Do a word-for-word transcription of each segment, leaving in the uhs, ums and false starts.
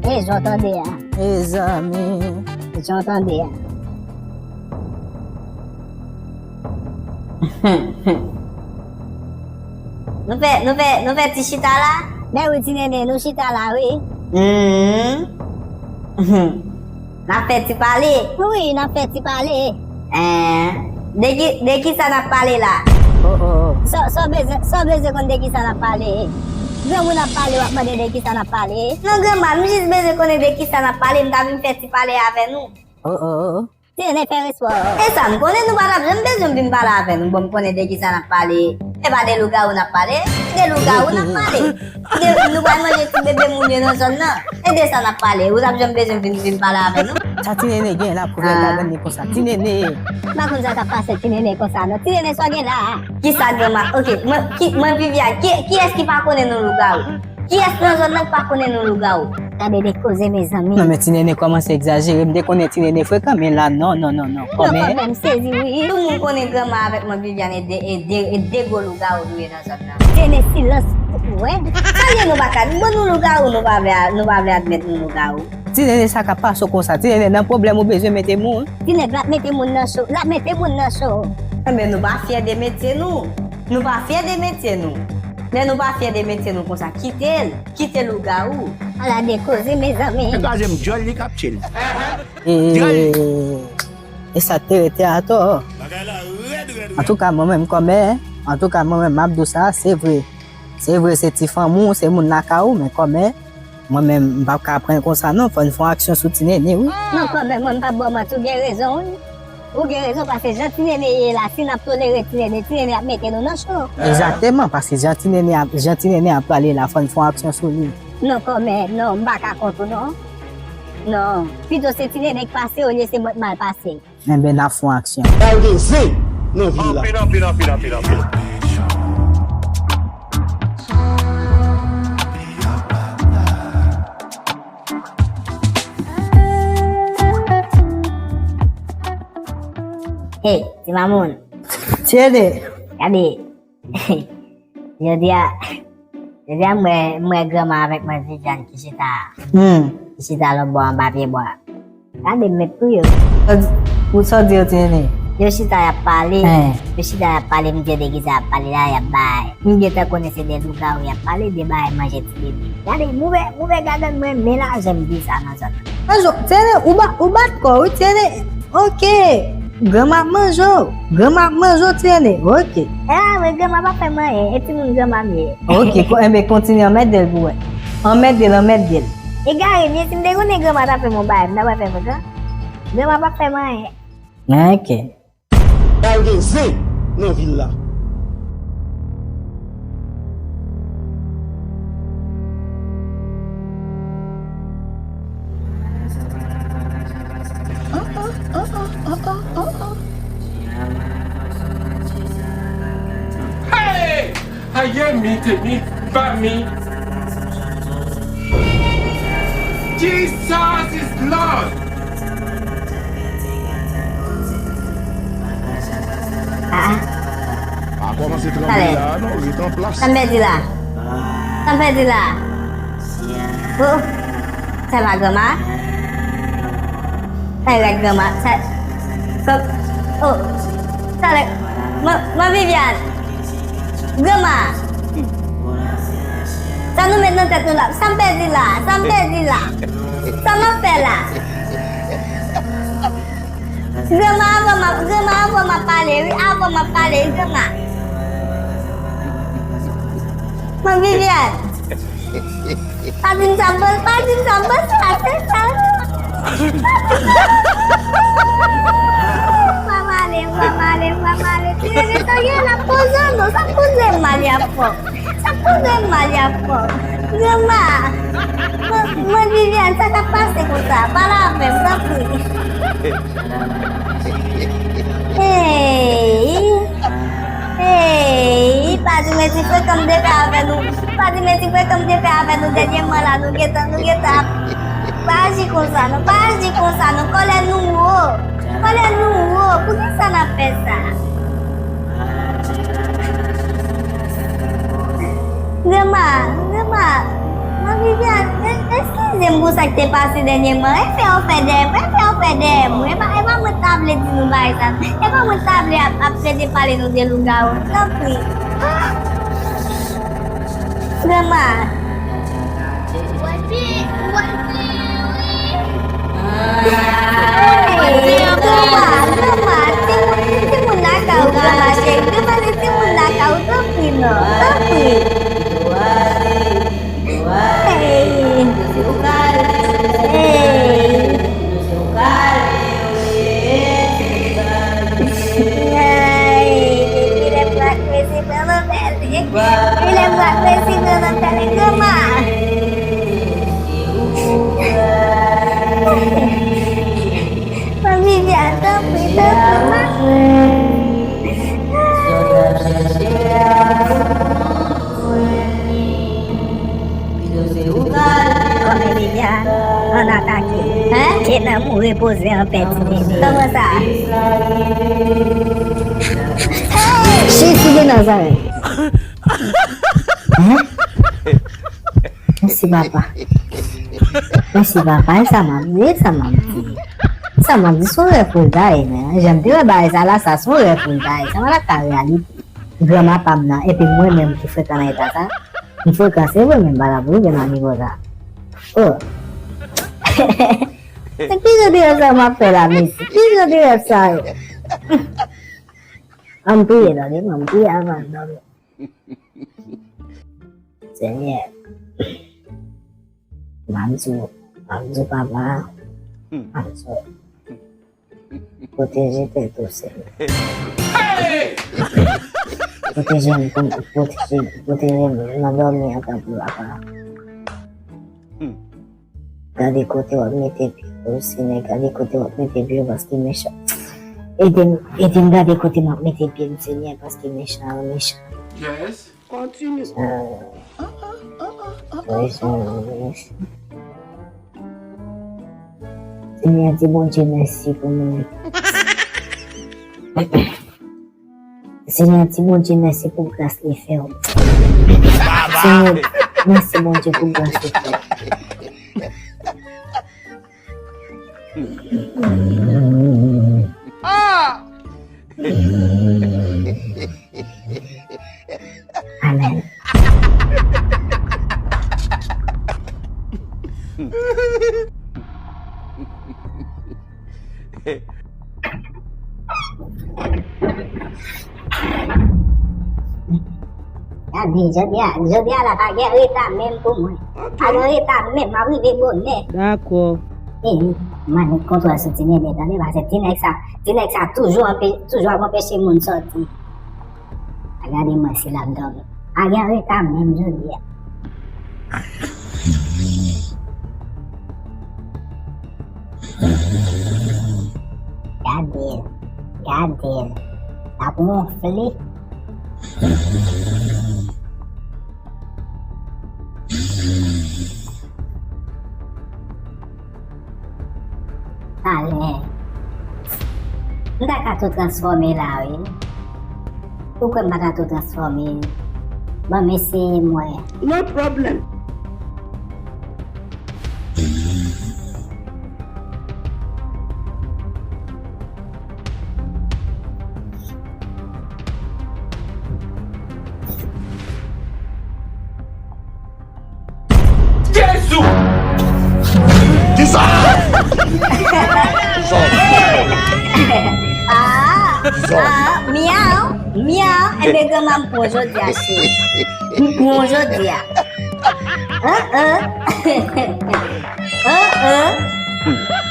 E jan w tande a. Mezanmi. Jan w tande a. Nou fè, nou fè, nou fè ti chita la? Ben wi, ti nene, nou chita la, wi. Hmm. N ap fè ti pale? Wi, n ap fè ti pale. Eh, de ki, de ki sa n ap pale la? Oh, oh, oh. Sa, sa w bezwen, sa w bezwen konn de ki sa n ap pale? Granmoun ap pale, w ap mande de ki sa n ap pale? Non, granma, m jis bezwen konnen de ki sa n ap pale, m ta vin fè ti pale avè nou. Oh, oh, oh. Ti nene, fè respè w. E sa, m konnen nou pa t ap janm bezwen vin pale avè nou. Bon, m konnen de ki sa n ap pale. E pa de lougawou n ap pale. De lougawou n ap pale. De, nou pral manje ti bebe moun yo nan zòn nan. E de sa n ap pale. Ou t ap janm bezwen vin, vin pale avè nou? Sa ti nene gen la pou fè gagann li konsa? Ti nene. M pa konn sa k ap pase ti nene konsa, non. Ti nene, sa w gen la a? Kisa, granma? Ok, mwen, ki, mwen, Viviane, ki, kiyès ki pa konnen nou lougawou? Kiyès nan zòn nan k pa konnen nou lougawou? Gade de koze, mezanmi. Non, men ti nene kòmanse egzajere. M te konnen ti nene frekan, men la, non, non, non, non. Non, kòmè, kòmè, m sezi, wi. Tout moun konnen granma avèk mwen Viviane e de, e de, e de gwo lougawou nou ye nan zòn nan. Ti nene, silans, ou wè? Sa l ye, nou pa ka di, bon, nou lougawou, nou pa vle, nou pa vle admèt nou lougawou. Ti nene, sa k ap pase w konsa? Ti nene, nan pwoblèm ou bezwen mete moun? Ti nèg la ap mete moun nan cho, l ap mete moun nan cho. Enben, nou pa fyè de metye nou. Nou pa fyè de metye nou. Lè nou pa fyè de metye nou konsa, kite l. Kite lougawou. Ala de koze, mezanmi. E pa janm djòl li k ap tchil. E, e sa te rete atò. Bagay la rèd, rèd, rèd. Antouka, mwen menm kòmè, antouka, mwen menm, m ap di w sa, se vre. Se vre, se ti fanmi w, se moun lakay ou, men kòmè, mwen menm, m p ap ka pran l konsa, non. Fò n fè yon aksyon sou ti nene, wi. Non, kòmè, mwen, m p ap ba w manti, ou gen rezon, wi. Ou gen rezon, paske jan ti nene ye la, si n ap tolere ti nene, ti nene ap mete nou nan cho. Egzakteman, paske jan ti nene ap, jan ti nene ap pale la, fò n fè yon aksyon sou li. Non, kòmè, non, m pa ka kont ou, non. Non, pito se ti nene k pase olye se mwen k mal pase. Enben, n ap fè yon aksyon. Ba yo gen zen nan vil la. Anpil, anpil, anpil, anpil, anpil. Hey, ti mamoun. Tiene. Gade. Jodi a, jodi a m wè, m wè granma avèk mwen Viviane ki chita. Hmm. Ki chita lòt bò anba pye bwa. Gade m met pou yo. Ou sa w di yo, Tiene? Yo chita, y ap pale. Hen. Yo chita, y ap pale, m di yo de kisa y ap pale la, y ap bay. M gentan konnen se de lougawou y ap pale, de bagay manje ti bebe. Gade, m ouvè, m ouvè gagann mwen, men lajan m di sa nan zòn nan. Manzo, Tiene, ou ba-, ou bat kò w, wi, Tiene. Ok. Granma ap manje w. Granma ap manje w, Tiene. Ok. E a vre, granma pa fè m anyen. E timoun granma m ye. Ok, ko-, enben, kontinye anmède l pou wè. Anmède l, anmède l. Egare m ye, si m te konnen granma t ap fè m yon bagay, m ta pral fè frekan. Granma p ap fè m anyen. Ok. Ba yo gen zen nan vil la. Hey! Aye mi te mi ba mi. Jesus is Lord. Ah. Pa kòmanse tranble la, non, ret an plas. Sa m pèdi la? Sa m pèdi la? Oh, sa pa granma? Sa e rèd granma? Sa, oh, sa lè, man, man Viviane. Granma! Sa nou met nan tèt nou la? Sa m pèdi la? Sa m pèdi la? Sa m ap fè la? Granma, avan m ap, granma, avan m ap pale, wi, avan m ap pale, granma. Man Viviane. Pa di m sa m panse, pa di m sa m panse, pa fè sa. Mwen male, mwen male, mwen male. Ti nene sa gen la poze non, sa poze m mal y ap fò. Sa poze m mal y ap fò. Granma. Mwen, mwen Viviane, sa k ap pase konsa? Pale avè m, tanpri. Hey! Hey! Pa di mwen ti frekan m te fè avè nou. Pa di mwen ti frekan m te fè avè nou dènyèman la, nou gentan, nou gentan ap, pa aji konsa non, pa aji konsa non, kòlè nou wo. Kòlè nou wo, poukisa n ap fè sa? Granma, granma, mwen Viviane, e- eskize m pou sa k te pase dènyèman. E fè w fè dèyè mwen, e fè w fè dèyè mwen. E pa, e pa mwen t ap vle di nou bagay sa. E pa mwen t ap vle ap, ap plede pale nou de lougawou. Tanpri. Granma. Hey, granma, granma, timoun, timoun lakay ou, granma cheri. Granma, se timoun lakay ou, tanpri non, tanpri. Hey. Hey. Ay, Vilè Brak, mesi, mwen nan pèlen. Vilè Brak, mesi, mwen nan pèlen, granma. Mwen Viviane, tanpri, tanpri, ma. Kòm Viviane, ann atake. Hein? Ke nanm ou repoze an pè, ti nene. Kòman sa? Jezi de Nazarèt. Hein? Mèsi papa. Mèsi papa. E sa m ap di, e sa m ap di. Sa m ap di, se yon rèv pou l ta ye, men. Jan m te wè bagay sa la, sa se yon rèv pou l ta ye. Sa pa ta ka reyalite. Granma pa m nan, epi mwen menm ki frekan nan eta sa. M frekan, se vre, men m pa ta pou rive nan nivo sa. Oh. Se ki jan de rèv sa m ap fè la, mesye? Ki jan de rèv sa yo? An m priye, tande, an m priye avan m dòmi. Senyè, m ap di w, m ap di w, papa, m ap di w, pwoteje tèt ou, Senyè. Pwoteje m, pwoteje, pwoteje m nan dòmi an, tanpri, papa. Gade kote w ap mete pye w, Senyè, gade kote w ap mete pye w, paske mechan. Ede m, ede m gade kote m ap mete pye m, Senyè, paske mechan an mechan. Yes. Kontinye. Mechan an mechan. Senyè, di Bondye mèsi pou mwen. Senyè, di Bondye mèsi pou gras li fè w. Senyè, mèsi Bondye pou gras li fè w. Amèn. Gade, jodi a, jodi a la pa gen reta menm pou mwen. Pa gen reta menm, m ap rive bonè. Dakò. E wi, mannik kontwòl sou ti nene, tande, paske ti nèg sa, ti nèg sa toujou anpe-, toujou ap anpeche moun sòti. A gade mwen si l ap dòmi. A gen reta menm jodi a. Gade l, gade l. L ap wonfle. Talè. M ta ka tou transfòme la, wi. Ou kwè m pa ka tou transfòme? Ban m eseye m wè. No problem. Jezi! Kisa? Kisa? Ah, ah, miaw, miaw. Enben, granma, m pran w jodi a, cheri. M pran w jodi a. Hein, hein. Hein, hein.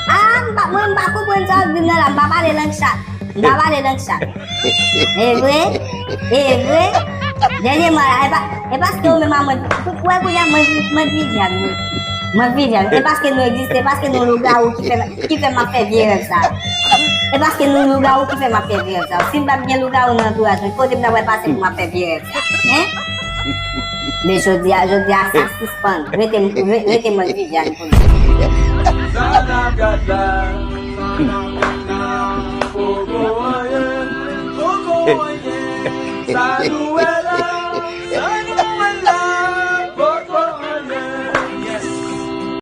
Ah, m pa, mwen, m pa konprann sa w ap di m nan la, m pa pale lang chat. M pa pale lang chat. E vre? E vre? Dènyèman la, e pa, e paske ou menm a mwen, ou wè kounye a mwen, mwen Viviane, wi. Mwen Viviane, e paske nou egziste, e paske nou lougawou ki fè, ki fè m ap fè vye rèv sa. E paske nou lougawou ki fè m ap fè vye rèv sa. Si m pa t gen lougawou nan antouraj mwen, kote m ta pral pase pou m ap fè vye rèv sa? Hein? Men jodi a, jodi a, sa sispann. Rete m, re-, rete mwen Viviane pou nou.